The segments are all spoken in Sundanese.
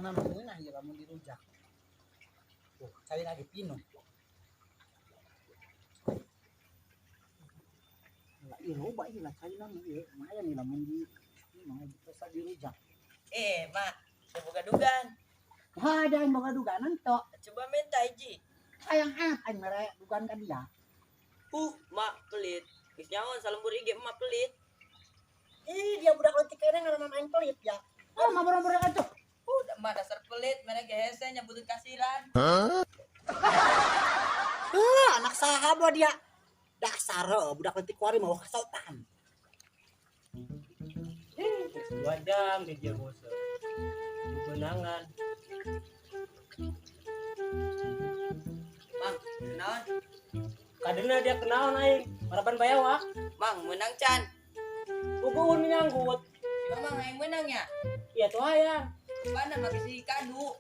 Kuduna meunah ieu lamun dirujak. Tuh, cai lagi pinuh. Lah ieu loba ieu lah caina mah ieu lumayan ieu lamun di ieu mah bisa dirujak. Eh, Mak, saya boga dugan. Wah, ada yang boga dugaan ento. Coba minta hiji. Hayang amat aing mere dugaan ka dia. Mak pelit. Geus nyaon salembur ige emak pelit. Ih, dia budak leutik kene ngaranna aing pelit ya. Oh, mah borong-borong atuh. Emak dasar pelit, mana ge hese nya butut kasiran. Anak saha boh dia. Dasar heuh budak leutik kuari mah kasopan. 2 jam di dia bos. Benangan. Mang, kenaon? Kadena dia kenaon aing, maraban bayawak. Mang, menang can. Puguun menyanggut. Si Mamang aing menang ya? Iya tuh hayang. Mana make si kadu?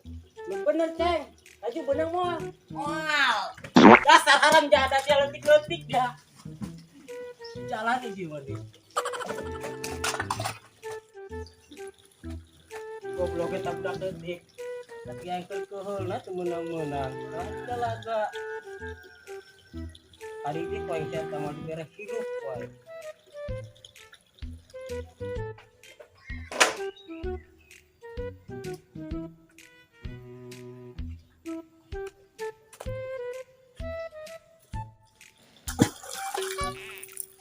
Lu bener, Ceng. Laju benang moal. Moal. Dasar haram jahat dia letik-letik dia. Jalan ini jiwa nih. Gobloknya tak budak letik. Tapi yang keheulna teu meunang-meunang. Kamu laga. Tadi ini kau yang saya sama dibere hidup kau.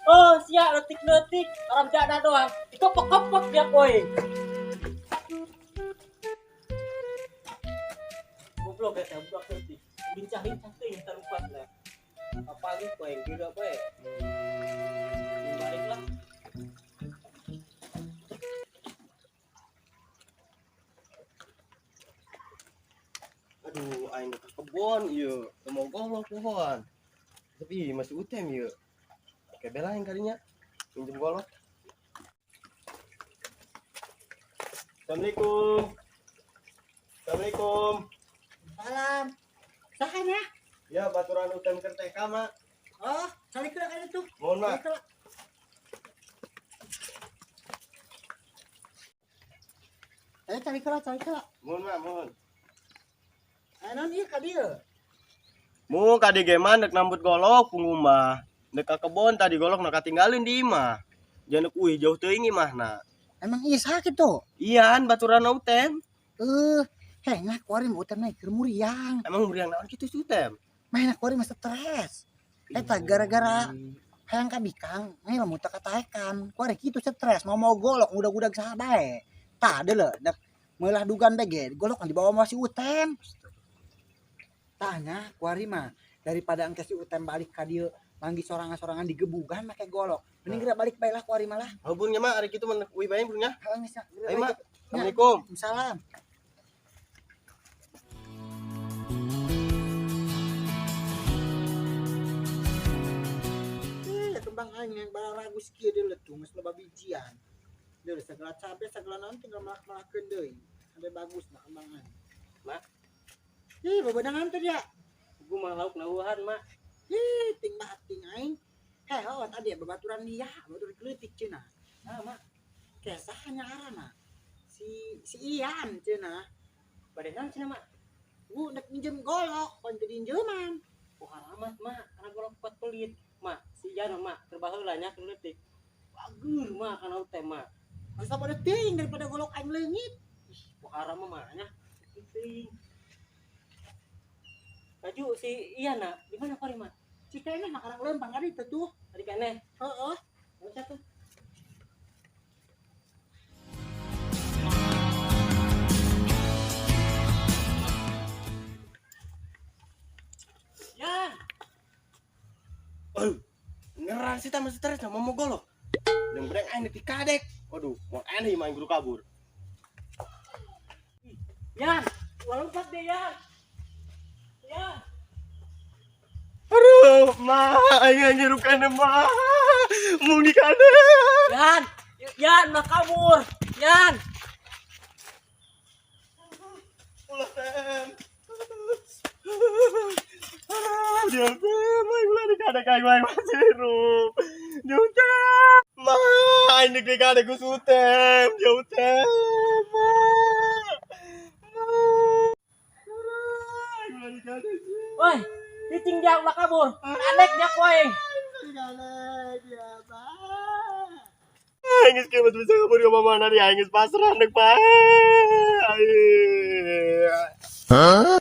Oh, siap letik-letik, haram jadah doang. Dikepek-kepek dia koi. Goblok ya, saya budak letik. Lincah-lincah tuh yang terlupa lah. Apalagi koi gila koi. Balik lah. Aduh, aing ke kebon ieu, teu mau golok pohon. Tapi masih utem ieu. Oke, bela yang kalinya minjem golok. Assalamualaikum. Assalamualaikum. Salam. Saha nya? Ya, baturan utem keur TK, Mak. Oh, cari kira kaya tuh. Mohon, Mak. Ayo cari kira, cari kira. Mohon, Mak, mohon. Ayo non ieu ka dieu. Mu ka dieu ge mah deuk nambut golok punggung mah. Deuk ka kebon tadi golok na katinggalin di imah. Jangan uih jauh teuing imahna. Emang iya sakit tuh? Iyan, baturan utem. Heh, nah kuari mah utem naik keur muriang. Emang muriang naon kitu si utem? Mah nah kuari mah stres. Eta gara-gara hayang ka bikang, ngelmu teu kataekan. Kuari kitu stres, mau golok ngudag-ngudag saha bae. Tah deuleu, dek meulah dugan bae ge, golok dibawa mah si utem. Tah nya kuari mah daripada engke si utem balik ka dieu manggi sorangan-sorangan digebugan make golok. Mending geura balik bae lah kuari mah lah. Hubung nya mah ari kitu mah uih bae nya. Heeh, geus nya. Ayo, Mak. Assalamualaikum. Salam. Kembang aing yang barang ragus kieu deuleu tuh geus loba bijian. Deuleu segala cabe segala naon tinggal melak-melakeun deui. Sampai bagus nah kembang aing. Mak. Ih, bebedangan teh dia. Gua mah lauk nauhan, Mak. Ih, ting bating aing. Heh, oh tadi ya babaturan dia, babaturan keleutik cenah. Ah, Mak. Kesahnya arana. Si Ian cenah. Bade naon cenah, Mak? Gua nek minjem golok, kon teu diinjeman. Oh, haramat, Mak. Karena golok kuat pelit. Mak, si Ian mah, Mak, keur baheula nya keur leutik. Bager, Mak, kana teh, Mak. Masa pada teuing daripada golok aing leungit. Ih, haram mah, Mak, nya. Teuing. Laju si Ian, nak. Di mana kori, Mak? Si keneh mah karang lempang kali teh tuh. Tadi keneh. Heeh. Bocah tuh. Yan. Aduh, ngeran sih tambah stres sama mau golok. Dan bereng aing di kadek. Waduh, mau aneh main guru kabur. Yan, lompat deh Yan. Yan. Aduh, ma, aing nyirukan ma. Mau di kadek. Yan, Yan, mah kabur. Yan. Ulah tem. Dia tem, aing ulah di kadek aing main masih hirup. Dia tem. Ma, aing di kadek ku sutem. Dia tem. Ma. Ma. Woi, cicing dia ulah kabur. Kadek dia ku aing. Aing geus kieu bisa kabur ka mana di, aing geus pasrah, ndek paeh. Aing.